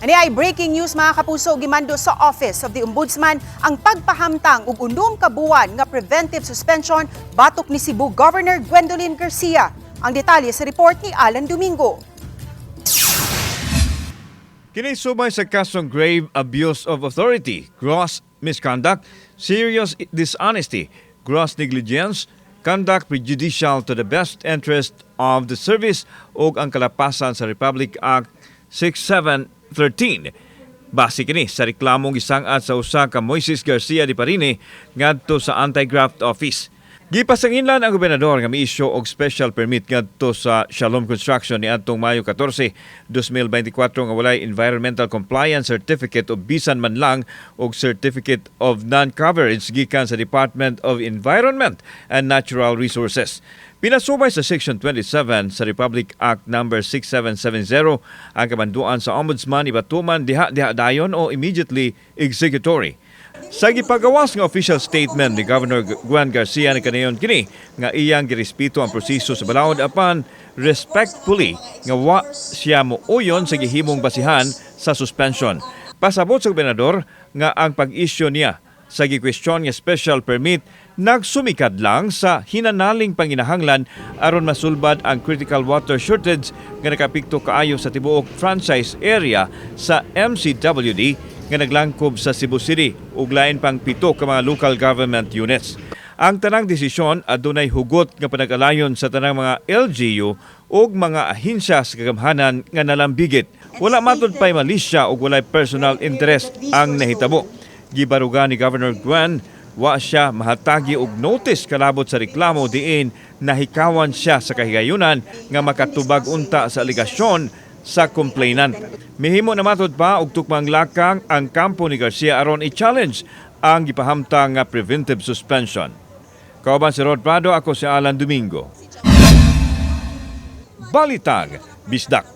Ani ay breaking news, mga kapuso, gimando sa Office of the Ombudsman ang pagpahamtang og 6 ka buwan nga preventive suspension batok ni Cebu Governor Gwendolyn Garcia. Ang detalye sa report ni Alan Domingo. Kini subay sa kasong grave abuse of authority, gross misconduct, serious dishonesty, gross negligence, conduct prejudicial to the best interest of the service ug ang kalapasan sa Republic Act 6713. Base kini sa reklamong gisang-at sa usa ka Moises Garcia de Parini ngadto sa Anti-Graft Office. Gipasanginlan ang gobernador nga mi-issue og special permit ngadto sa Shalom Construction niadtong Mayo 14, 2024 nga walay environmental compliance certificate o bisan man lang og certificate of non-coverage gikan sa Department of Environment and Natural Resources. Pinasubay sa Section 27 sa Republic Act Number 6770, ang kamanduan sa Ombudsman ibatuman diha-diha dayon o immediately executory. Sa gipagawas nga official statement ni Governor Gwen Garcia, ni kanayon kini nga iyang girespeto ang proseso sa balaod apan respectfully nga wa siya muuyon sa gihimong basihan sa suspension. Pasabot sa gobernador nga ang pag-issue niya sa gikwestiyon nga special permit nagsumikad lang sa hinanaling panginahanglan aron masulbad ang critical water shortage nga nakapikto kaayo sa tibuok franchise area sa MCWD nga naglangkob sa Cebu City ug lain pang 7 ka mga local government units. Ang tanang desisyon adunay hugot nga panag-alayon sa tanang mga LGU ug mga ahensya sa kagamhanan nga nalambigit. Wala matud pay malisya ug walay personal interest ang nahitabo. Gibaruga ni Governor Gwen, wa siya mahatagi og notice kalabot sa reklamo diin nahikawan siya sa kahigayunan nga makatubag unta sa alegasyon sa complainant. Mihimo na matud pa og tukmang lakang ang kampo ni Garcia aron i-challenge ang gipahamtang nga preventive suspension. Kauban si Rod Prado, ako si Alan Domingo. Balitang Bisdak.